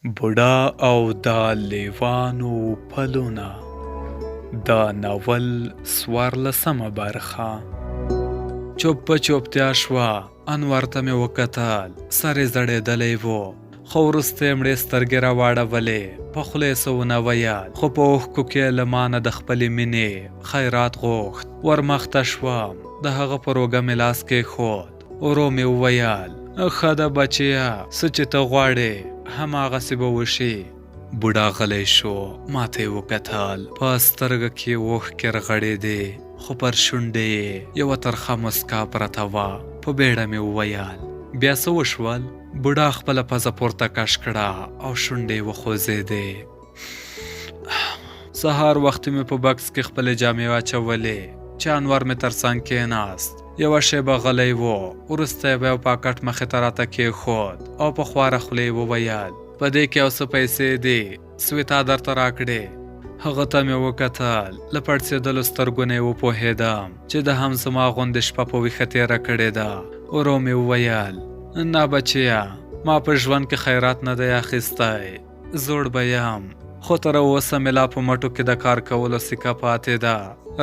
بوډا او د لیوانو پلونه، د ناول 14مه برخه. چوپ په چوپتیا شوه. انور ته مې وکتل، سر یې ځړېدلی و، خو وروسته یې مړې سترګې راواړولې. په خوله یې څه ونه ویل، خو په اوښکو کې یې له ما نه د خپلې مینې خیرات غوښت. ورمخته شوم، د هغه پر اوږه مې لاس کېښود. ورو مې وویل، ښه ده بچیه، څه چې ته غواړې هماغسې به وشي. بوډا غلی شو، ماته یې وکتل، په سترګه کې یې اوښکې رغړېدې، خو پر شونډې یې یوه ترخه مسکا پرته وه. په بیړه مې وویل، بیا څه وشول؟ بوډا خپله پزه پورته کش کړه او شونډې یې وخوځېدې. سهار وختي مې په بکس کې خپلې جامې واچولې چې انور مې تر څنګ کېناست. یوه شېبه غلی و، وروسته یې به یو پاکټ مخې ته راته کېښود او په خواره خوله یې وویل، په دې کې یو څه پیسې دي، سویتا درته راکړې. هغه ته مې وکتل، له پړسېدلو سترګو نه یې وپوهېدم چې ده هم زما غوندې شپه په ویښه تېره کړې ده. ورو مې وویل، نه بچیه، ما په ژوند کې خیرات نه دی اخیستی. زوړ به یم، خو تر اوسه مې لا په مټو کې د کار کولو سکه پاتې ده.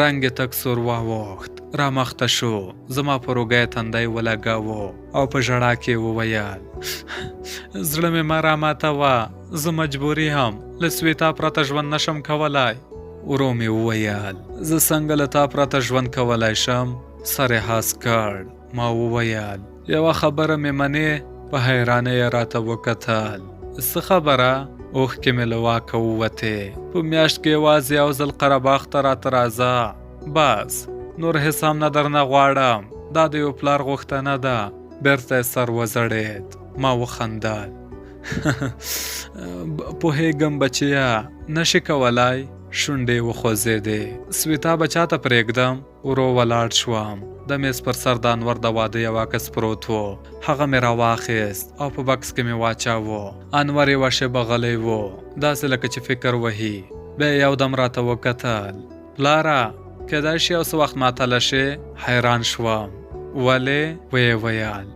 رنګ یې تک سور واوښت، رامخته شو، زما پر اوږه یې تندی ولګاوه او په ژړا کې یې وویل، زړه مې مه راماتوه، زه مجبوري یم، له سویتا پرته ژوند نشم کولای. ورو مې وویل، زه څنګه له تا پرته ژوند کولای شم؟ سر یې هسک کړ. ما وویل، یوه خبره مې منې؟ په حیرانۍ یې راته وکتل. څه خبره؟ اوښکې مې له واکه ووتې. په میاشت کې یوازې یو ځل قرهباغ ته راته راځه، بس، نور هېڅ هم نه درنه غواړم، دا د یو پلار غوښتنه ده. بېرته یې سر وځړېد. ما وخندل. پوهېږم بچیه، نشې کولای؟ شونډې یې وخوځېدې. سویتا به چاته پرېږدم؟ ورو ولاړ شوم. د میز پر سر د انور د واده یو عکس پروت و. هغه مې راواخیست او په بکس کې مې واچاوه. انور یوه شېبه غلی و، داسې لکه چې فکر وهي. بیا یې یو دم راته وکتل. پلاره، کېدای شي یو څه وخت معطله شې؟ حیران شوم. ولې؟ ویې ویل،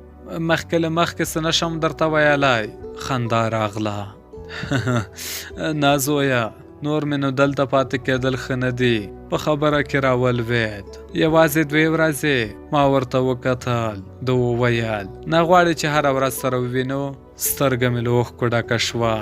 مخکې له مخکې څه نه شم درته ویلای. خندا راغله. نه زویه، نور مې نو دلته پاتې کېدل ښه نه دي. په خبره کې راولوېد. یوازې دوې ورځې؟ ما ورته وکتل. ده وویل، نه غواړې چې هره ورځ سره ووینو؟ سترګه مې له اوښکو ډکه شوه،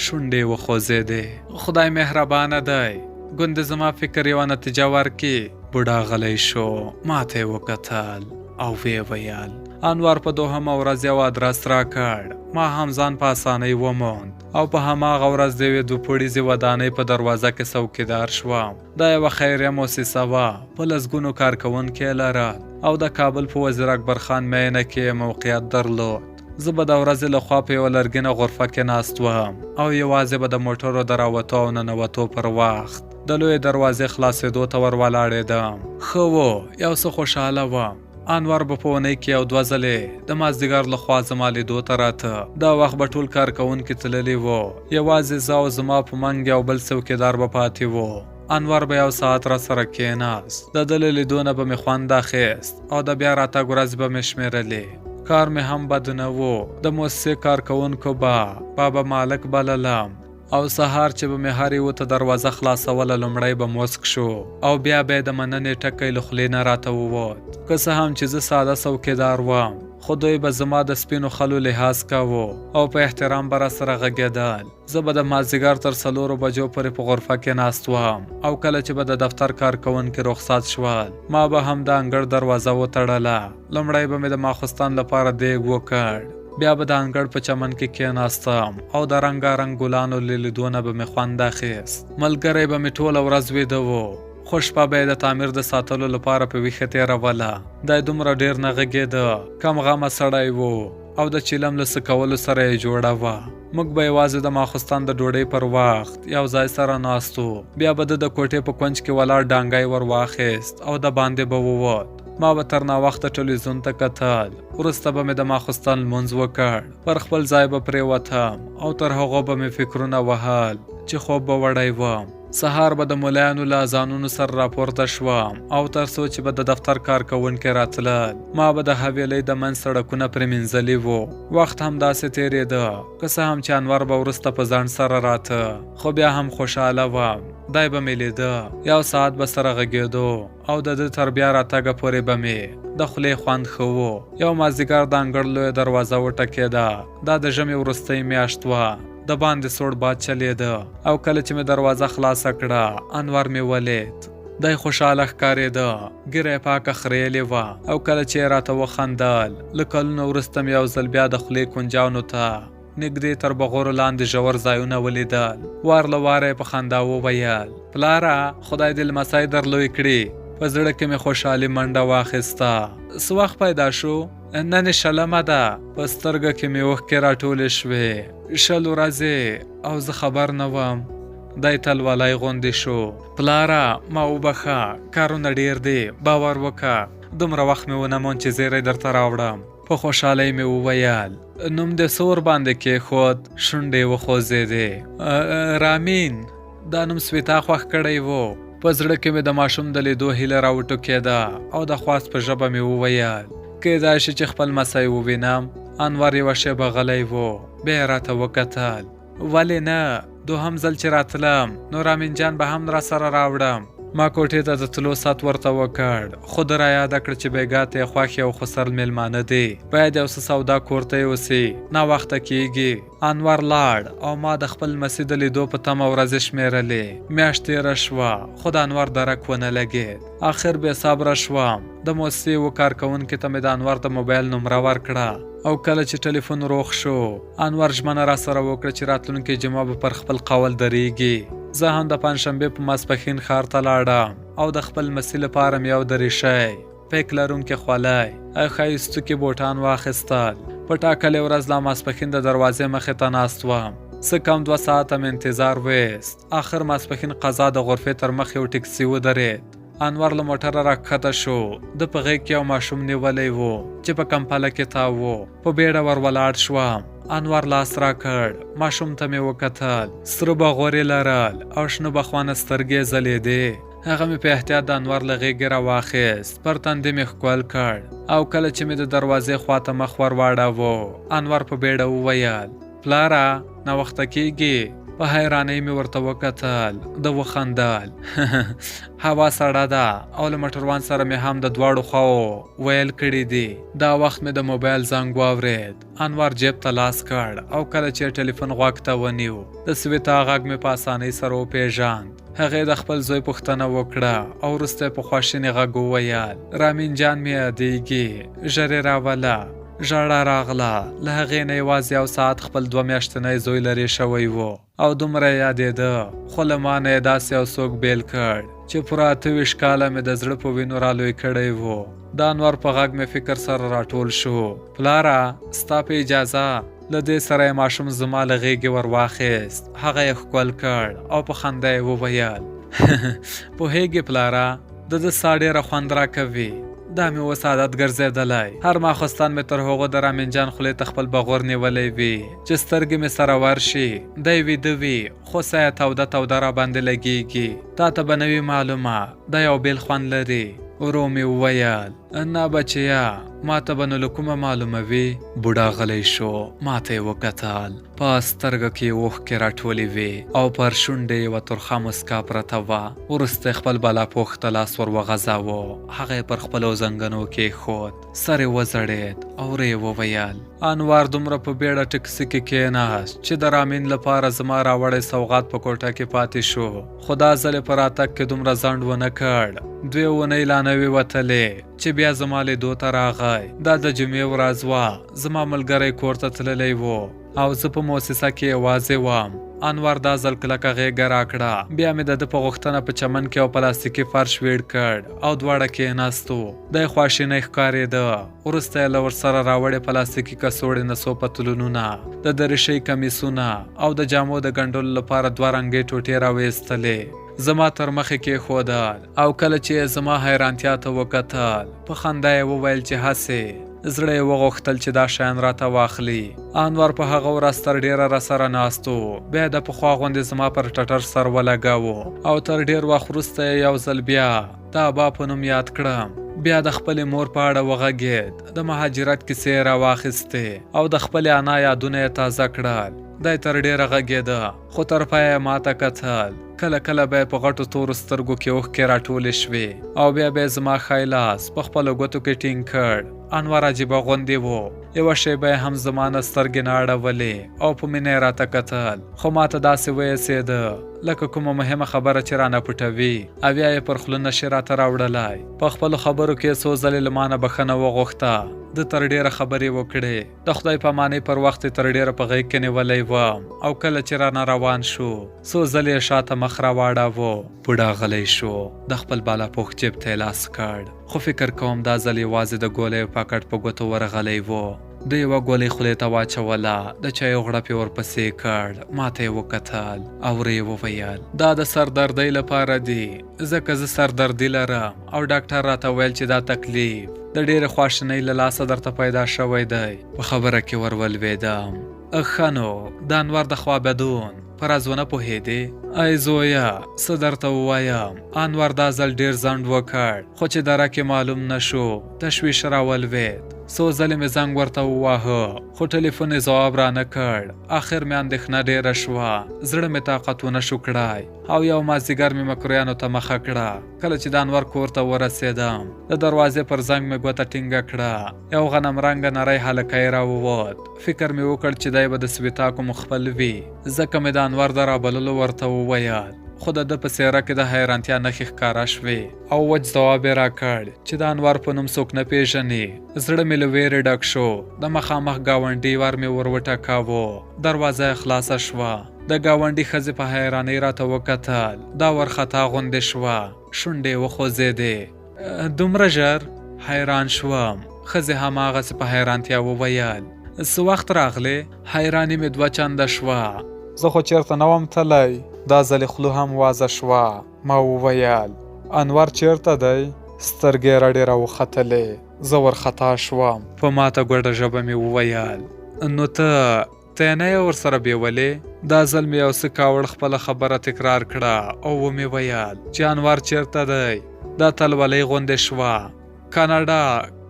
شونډې یې وخوځېدې. خدای مهربانه دی، ګوندې زما فکر یوه نتیجه ورکړي. بوډا غلی شو، ماته یې وکتل او ویې ویل، انور په دوهمه ورځ یو ادرس راکړ. ما هم ځان په اسانۍ وموند او په هماغه ورځ د یوې دوه پوړیزې ودانۍ په دروازه کې څوکیدار شوم. دا یوه خیریه موسسه وه، په لسګونو کارکوونکي یې لرل او د کابل په وزیر اکبر خان مېنه کې یې موقعیت درلود. زه به د ورځې له خوا په یوه لرګینه غرفه کې ناست وم او یوازې به د موټرو د راوتو او ننوتو پر وخت د لویې دروازې خلاصېدو ته ور ولاړېدم. ښه و، یو څه خوشحاله وم. انور به په اونۍ کې یو دوه ځلې د مازدیګر له خوا زما لیدو ته راته. دا وخت به ټول کارکوونکي تللي وو، یوازې زه او زما په منګ یو بل څوکیدار به پاتې وو. انور به یو ساعت راسره کېناست. د ده له لیدو نه به مې خوند اخیست او د بیا راتګ ورځې به مې شمېرلې. کار مې هم بد نه و. د موسسې کارکوونکو به بابا مالک بللم. او سهار چې به مې هر یوه ته دروازه خلاصوله لومړی به موسک شو او بیا به یې د مننې ټکی له خولې نه راته ووت. که څه هم چې زه ساده څوکیدار وم، خو دوی به زما د سپینو خلو لحاظ کاوه او په احترام به راسره غږېدل. زه به د مازدیګر تر 4 بجو پورې په غرفه کې ناست وم او کله چې به د دفتر کارکوونکي رخصت شول، ما به هم د انګړ دروازه وتړله. لومړی به مې د ماخوستن لپاره دیګ وکړ، بیا به د انګړ په چمن کې کېناستم او د رنګارنګ ګلانو له لیدو نه به مې خوند اخیست. ملګری به مې ټوله ورځ ویده و، خو شپه به یې د تعمیر د ساتلو لپاره په ویښه تېروله. دی دومره ډېر نه غږېده، کم غمه سړی و او د چیلم له څکولو سره یې جوړه وه. موږ به یوازې د ماخوستن د ډوډۍ پر وخت یو ځای سره ناست وو. بیا به ده د کوټې په کونج کې ولاړ ډانګی ور واخیست او د باندې به ووت. ما به تر ناوخته ټلویزیون ته کتل. وروسته به مې د ماخوستن لمونځ وکړ، پر خپل ځای به پرېوتم او تر هغو به مې فکرونه وهل چې خوب به وړی وم. سهار به د ملایانو له اذانونو سره راپورته شوم او تر څو چې به د دفتر کارکوونکي راتلل، ما به د حویلۍ د منځ سړکونه پرېمینځلي وو. وخت همداسې تېرېده. که څه هم چې انور به وروسته په ځنډ سره راته، خو بیا هم خوشحاله وم. دی به مې لیده، یو ساعت به سره غږېدو او د ده تر بیا راتګه پورې به مې د خولې خوند ښه و. یو مازدیګر د انګړ لویه دروازه وټکېده. دا د ژمي وروستۍ میاشت وه. د باندې سوړ باد چلېده او کله چې مې دروازه خلاصه کړه، انور مې ولید. دی خوشحاله ښکارېده، ږیره یې پاکه خریلې وه او کله چې یې راته وخندل، له کلونو وروسته مې یو ځل بیا د خولې کونجاونو ته نږدې تر بغورو لاندې ژور ځایونه ولیدل. وار له واره یې په خندا وویل، پلاره، خدای دې لمسی در لوی کړي. په زړه کې مې خوشحالي منډه واخیسته. څه وخت پیدا شو؟ نن یې شلمه ده. په سترګه کې مې اوښکې راټولې شوې. 20 ورځې او زه خبر نه وم. دی تلولی غوندې شو. پلاره، ما وبخښه، کارونه ډېر دي، باور وکړه، دومره وخت مې ونه موند چې زیری درته راوړم. په خوشحالۍ مې وویل، نوم دې څه ورباندې کېښود؟ شونډې یې وخوځېدې. رامین. دا نوم سویتا خوښ کړی و. په زړه کې مې د ماشوم د لیدو هیله راوټوکېده او د خواست په ژبه مې وویل، کېدای شي چې خپل لمسی ووینم؟ انور یوه شېبه غلی و، بیا یې راته وکتل. ولې نه، دوهم ځل چې راتلم نو رامین جان به هم راسره راوړم. ما کوټې ته د تلو ست ورته وکړ، خو ده رایاده کړه چې بېګا ته یې خوښې او خسر مېلمانه دي، باید یو څه سودا کور ته یوسي، ناوخته کېږي. انور لاړ او ما د خپل لمسي د لیدو په تمه ورځې شمېرلې. میاشت تېره شوه، خو د انور درک ونه لګېد. اخر بې صبره شوم، د موسسې یوه کارکوونکي ته مې د انور د موبایل نمره ورکړه او کله چې ټلیفون روغ شو، انور ژمنه راسره وکړه چې راتلونکې جمعه به پر خپل قول درېږي. زه هم د پنجشنبې په ماسپښین ښار ته لاړم او د خپل لمسي لپاره مې یو دریشی، پیک لرونکې خولۍ او ښایستوکي بوټان واخیستل. په ټاکلې ورځ لا ماسپښین د دروازې مخې ته ناست وم. څه کم 2 ساعته مې انتظار ویست. اخر ماسپښین قضا د غرفې تر مخ یو ټکسي ودرېد. انور له موټره راکښته شو. ده په غېږ کې یو ماشوم نیولی و چې په کمپله کې تاو و. په بیړه ور ولاړ شوم. انور لاس راکړ. ماشوم ته مې وکتل. سره بغور یې لرل او شنه بخوانه سترګې یې ځلېدې. هغه مې په احتیاط د انور له غېږې راواخیست، پر تندي مې ښکل کړ او کله چې مې د دروازې خواته مخ ور واړاوه، انور په بیړه وویل، پلاره، ناوخته کېږي. په حیرانۍ مې ورته وکتل. ده وخندل. هوا سړه ده او له موټروان سره مې هم د دواړو خواوو ویل کړي دي. دا وخت مې د موبایل زنګ واورېد. انور جیب ته لاس کړ او کله چې یې ټلیفون غوږ ته ونیو، د سویتا غږ مې په اسانۍ سره وپېژاند. هغې د خپل زوی پوښتنه وکړه او وروسته یې په خواشیني غږ وویل، رامین جان مې یادېږي، ژر یې راوله. ژړا راغله. له هغې نه یوازې یو ساعت خپل 2 میاشتنی زوی لرې شوی و او دومره یې یادېده، خو له ما نه یې داسې یو څوک بېل کړ چې پوره 28 کاله مې د زړه په وینو را لوی کړی و. د انور په غږ مې فکر سره راټول شو. پلاره، ستا په اجازه. له دې سره یې ماشوم زما له غېږې ور واخیست. هغه یې ښکل کړ او په خندا یې وویل، پوهېږې پلاره، د ده ساه ډېره خوند راکوي. دا مې اوس عادت ګرځېدلی. هر ماخوستن مې تر هغو د رامین جان خولې ته خپل بغور نیولی وي چې سترګې مې سره ورشي. دی ویده وي، خو ساه یې توده توده راباندې لګېږي. تا ته به نه وي معلومه، دا یو بېل خوند لري. ورو مې وویل، نه بچیه، ما ته به نو له کومه معلومه وي؟ بوډا غلی شو، ما ته یې وکتل. په سترګو کې یې اوښکې راټولې وې او پر شونډې یوه ترخه مسکا پرته وه. وروسته یې خپل بالاپوښ ته لاس ور وغځاوه، هغه یې پر خپلو زنګنو کېښود، سر یې وځړېد او ورو یې وویل، انور دومره په بیړه ټکسي کې کېناست چې د رامین لپاره زما راوړی سوغات په کوټه کې پاتې شو، خو دا ځل یې په راتګ کې دومره ځنډ ونه کړ. 2 اونۍ لا نه وې وتلې چې بیا زما لیدو ته راغی. دا د جمعې ورځ وه. زما ملګری کور ته تللی و او زه په موسسه کې یوازې وم. انور دا ځل کلکه غېږه راکړه. بیا مې د ده په غوښتنه په چمن کې یو پلاستیکي فرش ویړ کړ او دواړه کېناستو. دی خواشینی ښکارېده. وروسته یې له ورسره راوړې پلاستیکي کڅوړې نه څو پتلونونه، د دریشۍ کمیسونه او د جامو د ګنډلو لپاره 2 رنګې ټوټې راویستلې. زما تر مخې کېښودل او کله چې یې زما حیرانتیا ته وکتل، په خندا یې وویل چې هسې زړه یې وغوښتل چې دا شیان راته واخلي. انور په هغه ورځ تر ډېره راسره ناست و. بیا یې د پخوا غوندې زما پر ټټر سر ولګاوه او تر ډېر وخت وروسته یې یو ځل بیا د ابا په نوم یاد کړم. بیا د خپلې مور په اړه وغږېد، د مهاجرت کیسې یې راواخیستې او د خپلې انا یادونه یې تازه کړل. دی تر ډېره غږېده، خو تر پایه یې ماته کتل. کله کله به یې په غټو تورو سترګو کې اوښکې راټولې شوې او بیا به یې زما ښی لاس په خپلو ګوتو کې ټینګ کړ. انور عجیبه غوندې و، یوه شېبه یې هم زما نه سترګې نه اړولې او په مینه یې راته کتل، خو ماته داسې وایسېده لکه کومه مهمه خبره چې رانه پټوي او یا یې پر خوله نشي راته راوړلای. په خپلو خبرو کې یې څو ځلې له مانه بښنه وغوښته. ده تر ډېره خبرې وکړې. د خدای پامانۍ پر وخت یې تر ډېره په غېږ کې نیولی وم او کله چې رانه روان شو، څو ځلې یې شاته مخ راواړاوه. بوډا غلی شو، د خپل بالاپوښ جېب ته یې لاس کړ، خو فکر کوم دا ځل یوازې د ګولیو پاکټ په ګوتو ورغلی و. ده یوه ګولۍ خولې ته واچوله، د چایو غړپ یې ورپسې کړ، ماته یې وکتل او ورو یې وویل. دا د سردردۍ لپاره دي، ځکه زه سردردي لرم او ډاکټر راته ویل چې دا تکلیف د ډېرې خواشینۍ له لاسه درته پیدا شوی دی. په خبره کې ور ولوېدم. ښه نو د انور د خوابدون په راز ونه پوهېدې؟ ای زویه څه درته ووایم، انور دا ځل ډېر ځنډ وکړ، خو چې درک یې معلوم نه شو، تشویش راولوېد. څو ځلې مې زنګ ورته وواهه، خو ټلیفون یې ځواب رانه کړ. اخر مې اندېښنه ډېره شوه، زړه مې طاقت ونه شو کړای او یو مازدیګر مې مکرویانو ته مخه کړه. کله چې د انور کور ته ورسېدم، د دروازې پر زنګ مې ګوته ټینګه کړه. یو غنم رنګه نری هلکی راووت. فکر مې وکړ چې دی به د سویتا کوم خپل وي، ځکه مې د انور د رابللو ورته وویل، خو د ده په څېره کې د حیرانتیا نښې ښکاره شوې او وچ ځواب یې راکړ چې د انور په نوم څوک نه پېژني. زړه مې له وېرې ډک شو. د مخامخ ګاونډي ور مې ور وټکاوه. دروازه یې خلاصه شوه. د ګاونډي ښځې په حیرانۍ راته وکتل. دا ورخطا غوندې شوه، شونډې یې وخوځېدې. دومره ژر؟ حیران شوم. ښځې هماغسې په حیرانتیا وویل، څه وخت راغلې؟ حیراني مې دوه چنده شوه. زه خو چېرته نه وم تللی. دا ځلې خوله هم وازه شوه. ما وویل، انور چېرته دی؟ سترګې یې رډې راوختلې. زه ورخطا شوم. په ماته ګوډه ژبه مې وویل، نو ته ته یې نه یې ورسره بیولې؟ دا ځل مې یو څه کاوړ خپله خبره تکرار کړه او ومې ویل چې انور چېرته دی؟ دا تلولۍ غوندې شوه. کاناډا،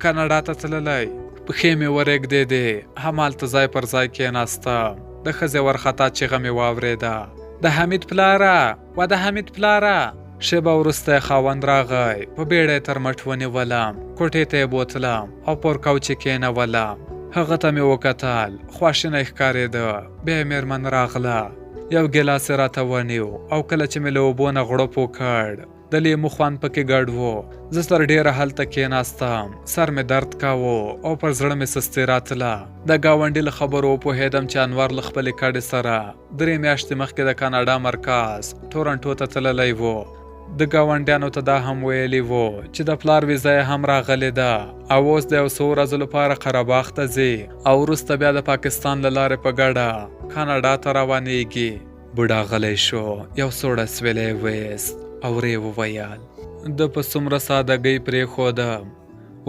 کاناډا ته تللی. پښې مې ورېږدېدې، همالته ځای پر ځای کېناستم. د ښځې ورخطا چیغه مې واورېده، د حمید پلاره! وه د حمید پلاره! شېبه وروسته یې خاوند راغی، په بېړه یې تر مټ ونیولم، کوټې ته یې بوتلم او پر کوچ یې کېنولم. هغه ته مې وکتل، خواشینی ښکارېده. بیا یې مېرمن راغله، یو ګیلاس یې راته ونیو او کله چې مې له اوبو نه غړپ وکړ، د لیمو خوند پکې ګډ و. زه تر ډېره هلته کېناستم، سر مې درد کاوه او پر زړه مې سستي راتله. د ګاونډي له خبرو وپوهېدم چې انور له خپلې کډې سره درې میاشتې مخکې د کاناډا مرکز ټورنټو ته تللی و. د ګاونډیانو ته دا هم ویلي وو چې د پلار ویزه یې هم راغلې ده او اوس د یو څو ورځو لپاره قرهباغ ته ځي او وروسته بیا د پاکستان له لارې په ګډه کاناډا ته روانېږي. بوډا غلی شو، یو سوړ اسویلی یې وایست او ورو یې وویل، ده په څومره سادهګۍ پرېښودم.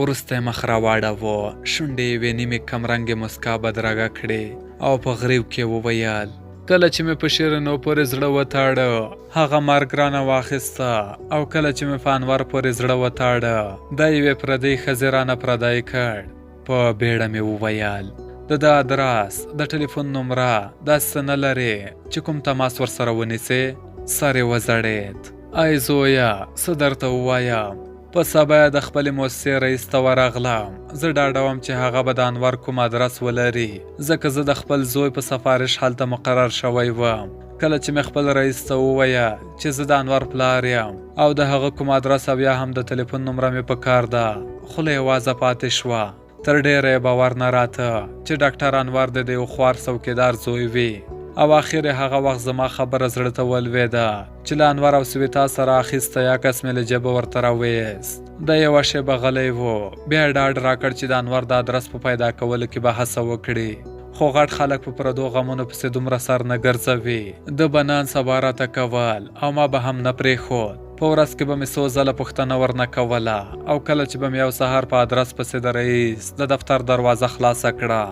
وروسته یې مخ راواړاوه، شونډې یې یوې نیمې کمرنګې موسکا بدرګه کړې او په غریو کې یې وویل، کله چې مې په شیرینو پورې زړه وتاړه، هغه مرګ رانه واخیسته او کله چې مې په انور پورې زړه وتاړه، دا یوې پردۍ ښځې رانه پردی کړ. په بیړه مې وویل، د ده ادرس، د ټلیفون نمره، داسې څه نه لرې چې کوم تماس ورسره ونیسې؟ سر یې وځړېد. ای زویه، څه درته ووایم، په سبا د خپلې موسسې رئیس ته ورغلم. زه ډاډه وم چې هغه به د انور کوم ادرس ولري، ځکه زه د خپل زوی په سفارش هلته مقرر شوی وم. کله چې مې خپل رئیس ته وویل چې زه د انور پلار یم او د هغه کوم ادرس او یا هم د تلیفون نمره مې په کار ده، خوله یې وازه پاتې شوه. تر ډېره یې باور نه راته چې ډاکټر انور دې د یو خوار څوکیدار زوی وي. او اخر یې هغه وخت زما خبره زړه ته ولوېده چې له انور او سویتا سره اخیستی عکس مې له جېبه ورته راویست. دی یوه شېبه غلی و، بیا یې ډاډ راکړ چې د انور د ادرس په پیدا کولو کې به هڅه وکړي، خو غټ خلک په پردو غمونو پسې دومره سر نه ګرځوي. ده به نن سبا راته کول او ما به هم نه پرېښود. په ورځ کې به مې څو ځله پوښتنه ورنه کوله او کله چې به مې یو سهار په ادرس پسې د رئیس د دفتر دروازه خلاصه کړه،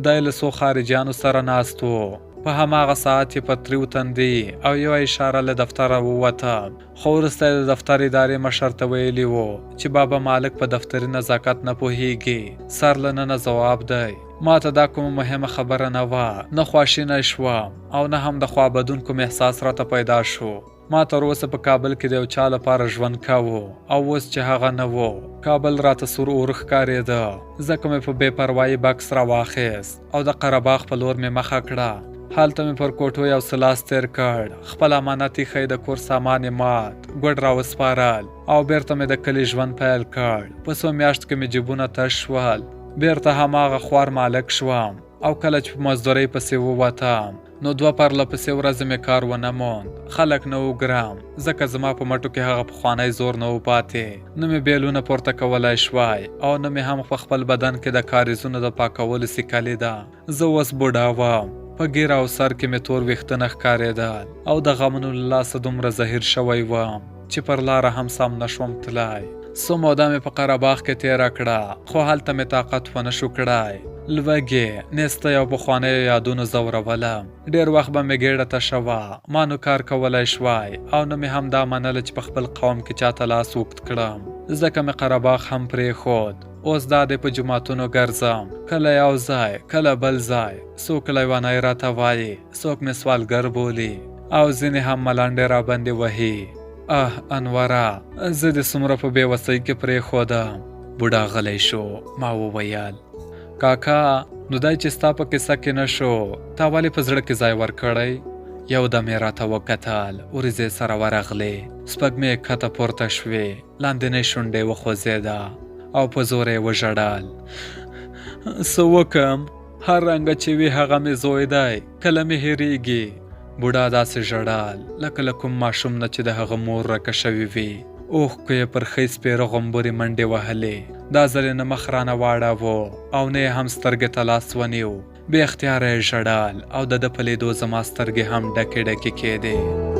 دی له څو خارجیانو سره ناست و. په هماغه ساعت یې په تریو تندي او یوه اشاره له دفتره ووته، خو وروسته یې د دفتر ادارې مشر ته ویلي وو چې بابا مالک په دفتري نزاکت نه پوهیږي، سر له ننه ځواب دی. ماته دا کومه مهمه خبره نه وه، نه خواشینی شوم او نه هم د خوابدون کوم احساس راته پیدا شو. ما تر اوسه په کابل کې د یو چا لپاره ژوند کاوه او اوس چې هغه نه و، کابل راته سور اور ښکارېده، ځکه مې په بې پروایي بکس راواخیست او د قره باغ په لور مې مخه کړه. هلته مې پر کوټو یو څه لاس تېر کړ، خپل امانت ایښی د کور سامان یې مات ګوډ راوسپارل او بېرته مې د کلي ژوند پیل کړ. په څو میاشتو کې مې جیبونه تش شول، بېرته هماغه خوار مالک شوم او کله چې په مزدورۍ پسې ووتم، نو دوه پرله پسې ورځې مې کار ونه موند، خلک نه وو ګرم، ځکه زما په مټو کې هغه پخوانی زور نه و پاتې، نه مې بیلونه پورته کولای شوای او نه مې هم په خپل بدن کې د کاریزونو د پاکولو سیکه لیده. زه اوس بوډا وم، په ږیره او سر کې مې تور ویښته نه ښکارېدل او د غمونو له لاسه دومره زهیر شوی وم چې پر لاره هم سم نه شوم تلای. څه موده مې په قره باغ کې تېره کړه، خو هلته مې طاقت ونه شو کړای. لوږې، نېستۍ او پخوانیو یادونو ځورولم. ډېر وخت به مې ګېډه تشه وه. ما نو کار کولای شوای او نه مې هم دا منله چې په خپل قوم کې چا ته لاس اوږد کړم. ځکه مې قره باغ هم پرېښود. اوس دا دی په جوماتونو ګرځم. کله یو ځای، کله بل ځای. څوک لیونی راته وایي، څوک مې سوالګر بولي او ځینې هم ملنډې راباندې وهي. اه انوره! زه دې څومره په بې وسۍ کې پرېښودم. بوډا غلی شو. ما وویل. کاکا! نو دی چې ستا په کیسه کې نه شو، تا ولې په زړه کې ځای ورکړی؟ یو دم یې راته وکتل، وریځې سره ورغلې، سپږمې یې کښته پورته شوې، لاندینۍ شونډې وخوځېده او په زوره یې وژړل. څه وکم؟ هر رنګه چې وي هغه مې زوی دی، کله مې هېرېږي. بوډا داسې ژړل لکه له کوم ماشوم نه چې د هغه مور ورکه شوې وي. اوښکو یې پر ښۍ سپېره غومبورې منډې وهلې. دا ځل یې نه مخ رانه واړاوه او نه یې هم سترګې ته لاس ونیو. بې اختیاره یې ژړل او د ده په لیدو زما سترګې هم ډکې ډکې کېدې.